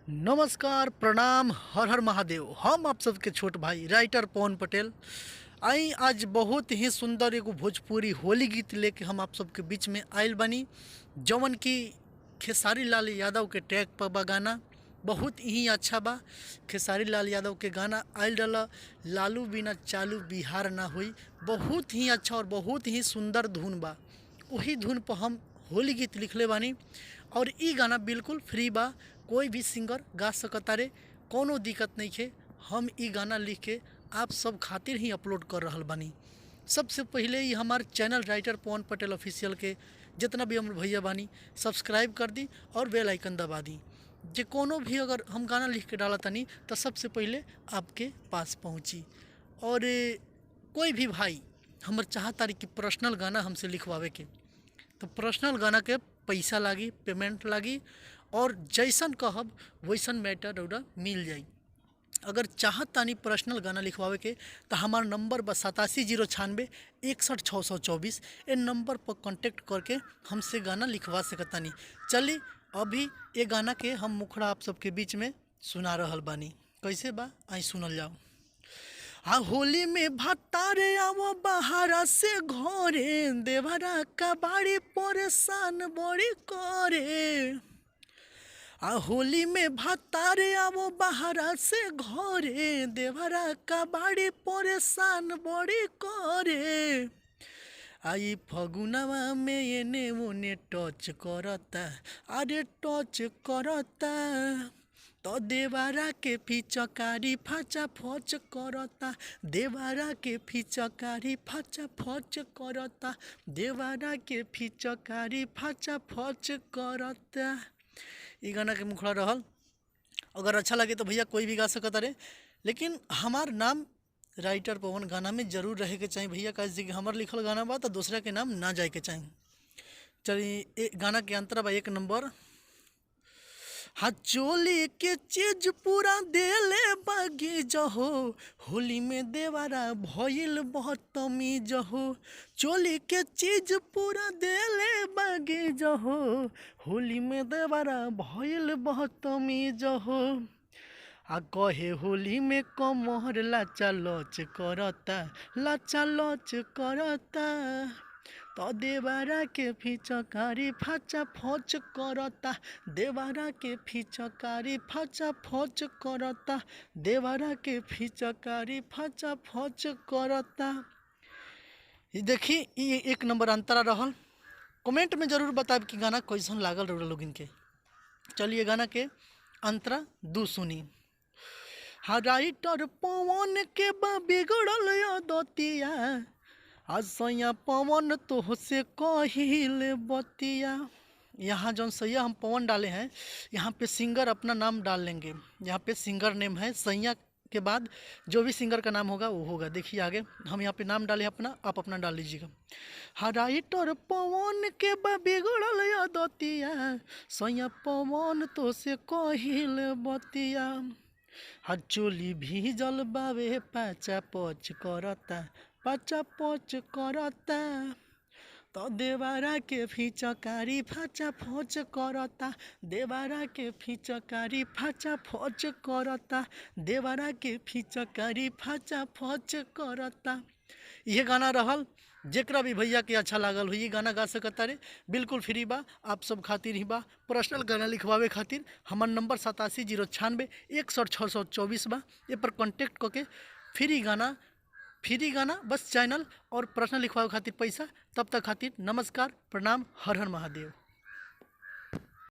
नमस्कार, प्रणाम, हर हर महादेव। हम आप सबके छोट भाई राइटर पवन पटेल आई आज बहुत ही सुंदर एगो भोजपुरी होली गीत लेके हम आप सबके बीच में आयल बानी, जवन की खेसारी लाल यादव के टैग पर बा। गाना बहुत ही अच्छा बा। खेसारी लाल यादव के गाना आयल रहा लालू बिना चालू बिहार ना होई। बहुत ही अच्छा और बहुत ही सुंदर धुन बा। वही धुन पर हम होली गीत लिखले बानी और ई गाना बिल्कुल फ्री बा। कोई भी सिंगर गा सकता रे, कोनो दिक्कत नहीं है। हम ई गाना लिख के आप सब खातिर ही अपलोड कर रहल बानी। सबसे पहले ही हमार channel writer Pawan Patel official के जितना भी हम भैया बानी सब्सक्राइब कर दी और बेल आइकन दबा दी, जे कोनो भी अगर हम गाना लिख के डाला तनी तो सबसे पहले आपके पास पहुँची। और कोई भी भाई हमर चाहता रही कि पर्सनल गाना हमसे लिखवावे के, तो पर्सनल गाना के पैसा लागी, पेमेंट लागी और जैसन कहब वैसन मैटर रउरा मिल जाई। अगर चाहत तानी पर्सनल गाना लिखवावे के तो हमार नंबर बा 8709 61 624। ए नंबर पर कांटेक्ट करके हमसे गाना लिखवा सकतानी। चली अभी ये गाना के हम मुखड़ा आप सबके बीच में सुना रहल बानी। कैसे बा आई सुनल जाओ। आ होली में भतारे आवो बहारा से घरे, देवरा कबाड़ी परेशान बड़ी करे। आ होली में भतारे आवो बहारा से घरे, देवरा कबाड़ी परेशान बड़ी करे। आई फगुनवा में एने ओने टच करता, अरे टच करता, तो देवरा के फिचकारी फाचा फच करता, देवरा के फिचकारी फाचा फच करता, देवरा के फिचकारी फाचा फच करता। ई गाना के मुखड़ा रहल। अगर अच्छा लगे तो भैया कोई भी गा सकता रे, लेकिन हमार नाम राइटर पवन गाना में जरूर रहे के चाही भैया, काहे से कि हमार लिखल गाना बा तो दूसरा के नाम ना जाए के चाही। चलिए गाना के अंतरा बा 1 नंबर। हाँ चोली के चीज पूरा देले बागी जहो, होली में देवरा भइल बदतमीज हो। चोली के चीज पूरा देले बागी जहो, होली में देवरा भइल बदतमीज हो। आ कहे होली में कमर लाचा लच करता, लाचा लच करता, तो देवरा के फिचकारी फाचा फच करता, देवरा के फिचकारी फाचा फच करता, देवरा के फिचकारी फाचा फच करता। ये देखी ये 1 नंबर अंतरा रहल। कमेंट में जरूर बताब कि गाना कैसन लागल रउरा लोगिन के। चलिए गाना के अंतरा 2 सुनी। हाँ राइटर पवन के बा बिगड़ल आदतिया, आ सैया पवन तो से कहिल बतिया। यहाँ जौन सैया हम पवन डाले हैं, यहाँ पे सिंगर अपना नाम डाल लेंगे। यहाँ पे सिंगर नेम है, सैया के बाद जो भी सिंगर का नाम होगा वो होगा। देखिए आगे हम यहाँ पे नाम डाले अपना, आप अपना डाल लीजिएगा। हाँ राइटर पवन के बा बिगड़ल आदतिया, सैया पवन तो से कहिल बतिया। हाँ चोली भीजल बावे पाचा पच करता, पाचा पच करता, तो देवरा के फिचकारी फाचा फच करता, देवरा के फिचकारी फाचा फच करता, देवरा के फिचकारी फाचा फच करता। ये गाना रहल। जेकरा भी भैया के अच्छा लागल हो ये गाना गा सकता रे, बिल्कुल फ्री बा, आप सब खातिर ही बा। पर्सनल गाना लिखवावे खातिर हमार नंबर 8709 61 624 बा। ये पर कांटेक्ट करके फ्री गाना, फ्री गाना बस चैनल और पर्सनल लिखवावे खातिर पैसा। तब तक खातिर नमस्कार, प्रणाम, हर हर महादेव।